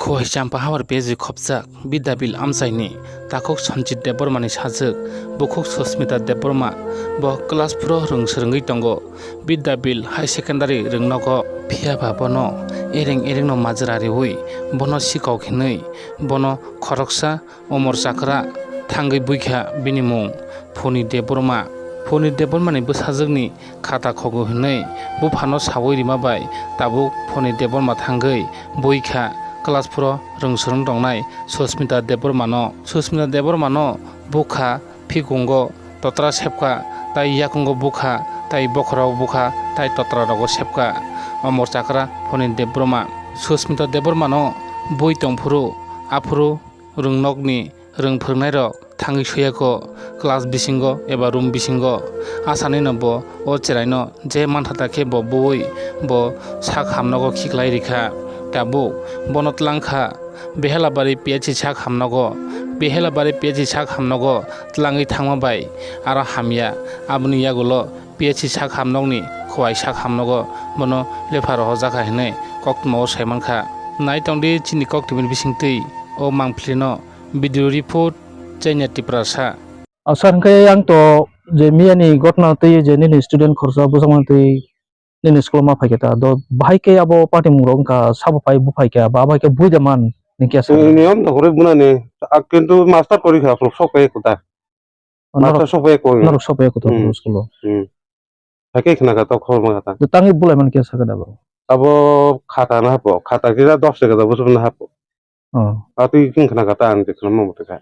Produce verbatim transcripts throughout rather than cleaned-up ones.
Phoicham pahabar peji khopjak Bidyabil amchaini takhuk Sanjit Debbarmani sajwk bukhuk Susmita Debbarma bo class four o rwng swrwngwi tongo. Bidyabil High Secondary rwngnogo, phiyaba bono ereng erengno majra riwi bono sikok hinwi bono khoroksa Omor chakra thangwi buikha bini mung Phoni Debbarma. Phoni Debbarmani bwsajwkni khata khogo hwnwi buphano sawi rima bai tabuk Phoni Debbarma thangwi buikha class four o rwng swrwng tongnai Susmita Debbarmano. Susmita Debbarmano bukha phikungo totra sepkha, tai yakungo bukha, tai bokhorok bukha, tai totra rogo sepkha. Omor chakra Phoni Debbarma. Susmita Debbarmano bui tongphuru, aphuru rwngnokni rwng phwrwngnairok thangwi suyako class bisingo eba room bisingo. Asanino bo o cheraino je mantha ta khe bo buwi bo sak hamnogo khiklai rikha. Tabuk bono tlangkha Behelabari P H C sak hamnogo. Behelabari P H C sak hamnogo tlangwi thangma bai aro hamya. Aboni yagulo P H C sak hamnokni khowai sak hamnogo bono lepha rohorjakha hinwi koktwmao saimankha. Naitongdi chini koktwmani bisingtwi o mangphlino. Video report, Chania Tiprasa. Ah, sir, hwnkhe ang to je miyani gotna twi je nini student khoroksa bwsakmani twi nini school ma phaikha ta, do bahai khe abo party mung rok wngkha, sabo phai buphai kha, ba abo hai khe buida man, nini kya sa? Niyom to kwrwi bunani, ah, kintu master kwrwi kha, sok pai kuta. Master sok pai ko. Norok sok pai kuta school o. Hmm. Hakhe khna kha to khorma kha ta. To tangwi bulai man kya sakha da bo? Abo khata na hapo, khata kisa dos taka da bwswk na hapo. Oh. Atwi king khna kha ta ang khna mo mothe kha.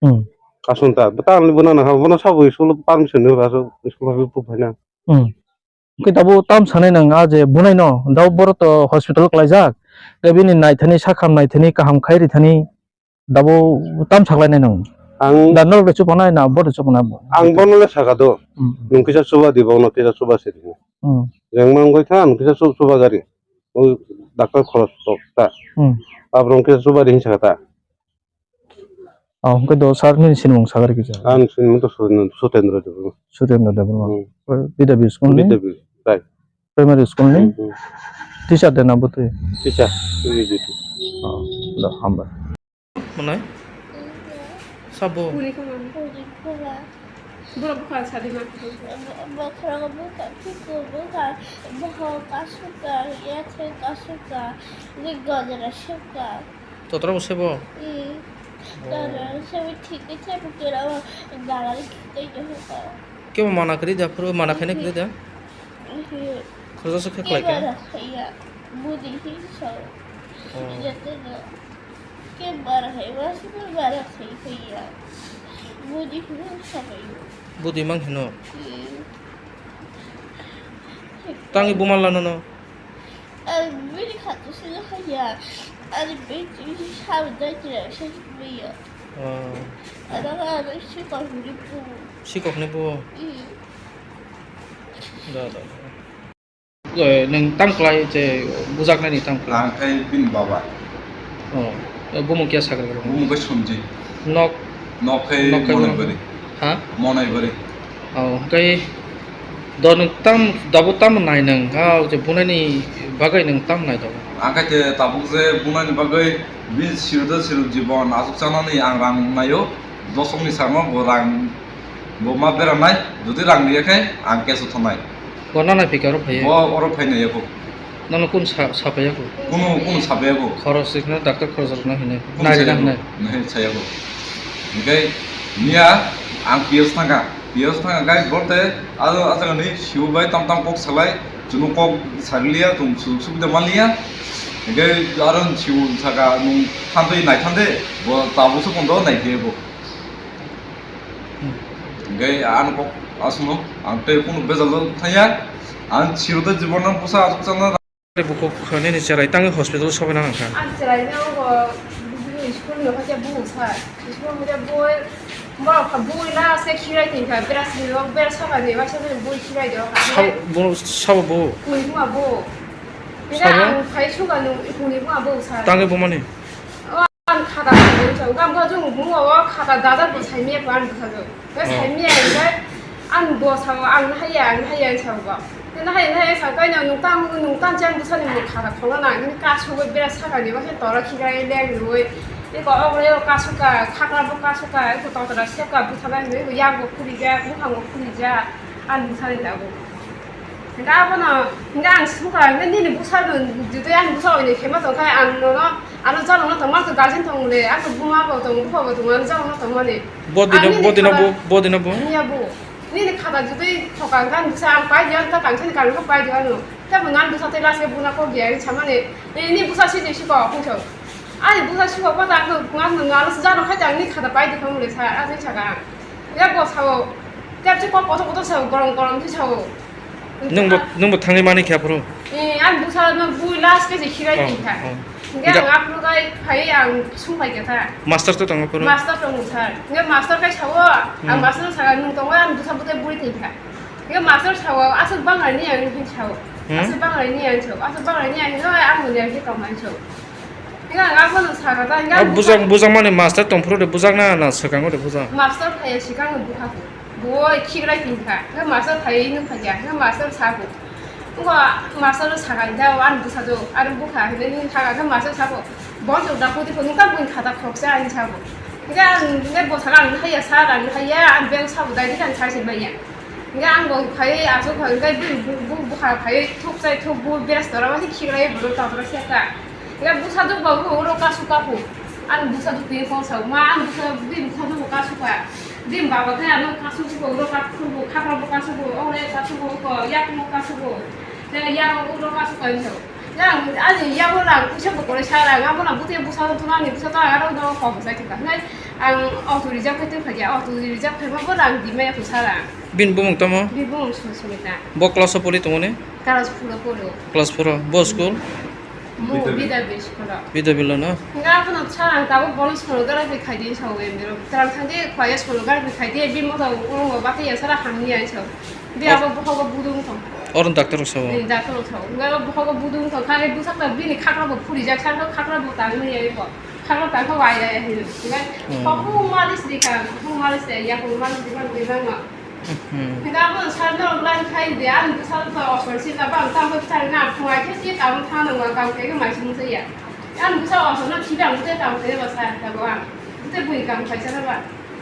Hmm. Asun ta, bwtang ni bwna na ha, bwna sabo school permission ni ba so school ha bu phaina. Hmm. Khe tabo tam sanai nang a je bunai no, dao boro to hospital klaijak. Tei bini naithani sakham naithani kaham khai rithani. Dabo tam saklainai nang. Ang da norok de chupanai na bo de chupanai bo. Ang bono le saka do. Hmm. Nung kisa chuba di bono kisa chuba se di. Hmm. Jeng mang goi kha nung kisa chu-, chuba gari. O doctor khoros tok ta. Hmm. Abrong kisa chuba di hin saka ta. Oh, hwnkhe do sir nini sinimung sagari kisa. Ang sinimung to Suten-, Sutendra Debbarma. Sutendra Debbarma. Hmm. Bidya school ni? Bidya, right. Primary school ni? Hmm, hmm. Teacher de na bwtwi? Teacher, P G D. Oh, do hambai. Mwnai? Sabo? Borok bwkha sadi ma. Bokhorok bwkha, phiku bwkha, bohok kasukha, yathai kasukha, ni gojra sukha. Totra bo sebo? Hmm. Oh. Totra sebo thik khe sebo kera o dalai thik khe sebo. Kebo mana kri da, phuru mana khaina kri da? Hmm. Khoroksa se khe khlai kha? Kebo da khaiya, budi hi so. Oh. Joto no. Khe bara hai, ba se bara khai khai ya. Budi phuru sabai. Budi mang hino. Hmm. Tangwi buma lano no. Ar bini khatu sila khaya. Ar bini sab dai tira se biya. Oh. Ada ada si kok ni bu. Si kok ni bu. Hmm. Da da. Eh, nwng tam klai je bujaknani tam klai? Ang khai bini baba. Oh, eh, bumung kya sakha rw? Bumung khai Somji. Nok? Nok khai nok khai Monaibari. Ha? Monaibari. Oh, khai do nwng tam, dabo tam nai nwng, ha, je bunani bagwi nwng tam nai do? Ang khai je tabuk je bunani bagwi bini sirdo sirdo jibon asuk chanani ang rang naio, dosokni samo bo rang bo ma beranai, jodi rang riya khai ang keso thonai. Bo nana phika oro phaiya? Bo oro phaina yako. Nono kun sa, sapaiya ko? Kunu, kunu sapaiya ko. Khoros rikna, doctor khoros rikna hinai. Kunu nai rikna hinai. Nahi saya ko. Hingkai niya ang P S thangka. P S thangka kai borte ado asakani siu bai tam tam kok salai. Chunu kok sariliya, tum su, subida maliya. Hingkai aro siu saka nung thantoi nai thante. Bo tabu su kondo nai khe bo. Hingke ang kok aswkno ang tei kunu bejal thangya, ang sirota jibon no bwsa aswk chana. Bukhuk nini cherai tangwi hospital sobai nang kha. Ang cherai no bo school no kha bu sa. School no kha bu, borok kha bu la se khirai tin kha, bera sini rok, bera soba ni, ba soba ni bu khirai do kha. Sabo, bu, sabo bu. Kuni bu ma bu. Sabo? Ang phai suga no kuni bu ma bu sa. Tangwi bumani. Ang khata saiwi chao, gam kha jung bung o khata dada bo saimia ko ang bwsajwk. Khe saimia hingkhe ang bo sao, ang haiya, ang haiya sao bo. Nahai nahai sa kaino nungtang nungtang chang bwsani mung khara khongna nang hini kasugwi bera sakani ba khe tora khikai leng rwi. Eko ogre o kasuka khakra bo kasuka eko totra seka bwsala hini eko yak bo khurija bukhang bo khurija ani bwsani tabuk. Hingke abono hingke ang sungkha hingke nini bwsano jotoi ani bwsa oini khema tongkha ang nono ano jalokno tongma khe guardian tongmani ang buma bo tongo bupha bo tongo ano jalokno tongmani. Bodino Ang nini bodino khata- bo bodino bo. Niya bo. Nini khata jotoi thoka hingke ang bwsa ang pai diyan ta tangsa ni karwi khe pai diyan no. Tebo ngan bwsa tei last khe buna kok diya ri samani. Nini bwsa si je si kok hwnkhe. Ani bwsa si kok pata ang ngan ngan jano khai tang ni khata pai di khamle sa a sai saka. Ya bo sao. Tep si kok kotor kotor sao gorom gorom si sao. Nungbo nungbo thangwi mani khe aphuru. Eh ang bwsa no bui last khe se khirai Oh, tongkha. oh. Hingke Ga- ang aphuru kai phai ang sung phai khe tha. Master to tongo phuru. Master tongo sir. Hingke master kai sao, ang Hmm. master saka nung tongo ang bwsa bwtwi bui tongkha. Hingke master sao aswk banglaini ang hin sao. Hmm? Aswk banglaini ang sao. Aswk banglaini ang sao, ang muni ang khe tongmani sao. Hingke ang abono saka ta, hingke Ah, ang bujang bujang mani master tong phuru de bujang na na swkango de bujang. Master phai swkango bukha. Bo khigrai tongkha. Hingke master phai nung phai ya. Hingke master sabo. Wngkha master sakha hingkhe ani bwsajwk, ani bwkha hinwi sakha khe master sabo, "Bo chwng da pudi phunukha, buini khata khoroksa," hinwi sabo. Hingkhe ang hingkhe bo sakha, "Ang haiya sir, ang haiya, ang beng sabo dai di," hinwi sai se manya. Hingkhe ang bo phaiwi achuk kha, hingkhe bini bu-, bu-, bwkha phaiwi thuk chai thuk bu best tora mani khiklaiwi borok tongthok se kha. Hingke bwsajwk bo oro kasu kaku. Ani bwsajwk twi kok sao. Ma ani bwsa, bini bwsajwk bo kasu ka. Bini baba khe ano kasu bo oro kasu bo, khapra bo kasu bo, ore kasu bo, ko yak bo kasu bo. Te yak oro kasu ka hinwi sao. Yang ani yak bo rang puisa bo kore sa rang, abo rang bwtwi bwsa tong ani bwsa ta aro no kok bwsai thangkha. Hinai ang auto reserve khai tong kha ya, auto reserve khai ma bo rang di maya to sa rang. Bini bumung tamo? Bini bumung Susmita. Bo class o pori tongo ne? Class four o poro. Class four o. Bo school? Mo Bidya Bidya School o. Bidya Bidya no? Nga kono sa ang tabuk bono sonography khai di sao em biro. Tram thang di khwaya sonography khai di, bi mo to oro mo bati ya sara hamni ai sao. Bi abo bohogo budung tong. Oro doctor sao. Ni doctor sao. Nga bohogo budung tong khai busak ta bini khakra bo phuri jak sa khakra bo tang ni ai bo. Khakra ta kho wai ai ai hin. Nga Hmm. Hoku malis di kan, hoku malis ya, ya hoku malis di kan di bang ma. Hmm. Hingke abo sal no line khai de, ani bwsa to osor si ta bang, tamo khe chari na, phungai khe si tamo thang nang, kam khe khe mai si mung ya. Ani bwsa osor no khibi ang bwtwi kam khe ba sa ta bo ang. Bwtwi bui kam khai sa ba.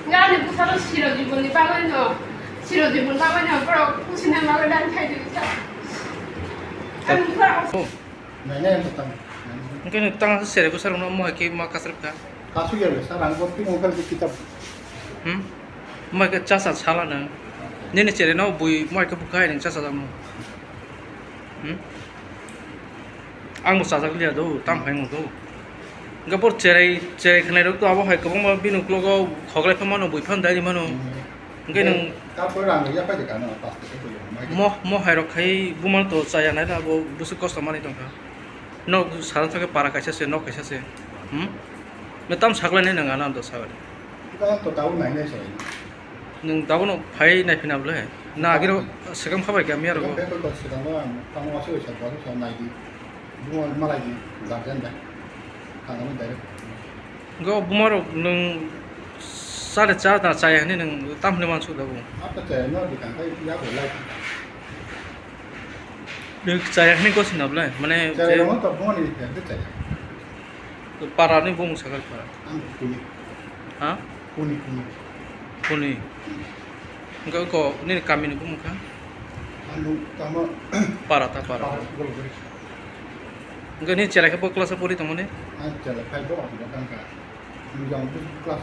Hingke ani bwsa to siro jibon ni bagwi no, siro jibon bagwi no, borok kusi na bagwi line khai de sa. Ani bwsa Oh. Nai nai ang tang. Hingke no tang sere bwsa rok no mo hai khe ma kasar ka. Kasu ya bwsa rang bo twi mobile khe kitab. Hmm? Mai khe chacha sala nang. Nini chere no bui mai khe bukhai nang chacha jamo. Hmm? Ang bo chajak liya do, tam phai mo do. Ga bor cherai, cherai khnai rok to abo hai kwbangma bini uklogo khoklai phano bui phan dai mano. Hmm. Hingke nwng Tapor rang ya pai de kano pas te ko yo. Mo, mo hai rok khai bumal to chaya nai da bo busu kosto mani tongkha. Nok sara thake para kaisa se, nok kaisa se. Hmm? Me tam saklai nai nang ana do sabai. Ito to tau nai nai sai. Nwng dabono phai naiphina bwle? Na agiro swkang khabai kha miya rogo? Beko to swkang no ang tamo aswk sa bwswk sa nai di. Bumo malai di guardian bai. Thangani direct. Go buma rok nwng sare cha na chaya hinwi nwng tam hinwi mansuk dabu? Apa chaya no di kang kai ya bo lai. Nwng chaya hinwi gosina bwle? Mane Chaya je no to bumani ya de chaya. Para ni bumung sakha para. Ang kuni. Ha? Kuni, kuni. Kuni. Hingke ko nini kami ni bumung kha? Anu tamo Para ta para. Para, gol, gol. Hingke ni cherai khe bo class o pori tongmani? Ang cherai khai bo ang bo tangka. Ang jang bo class.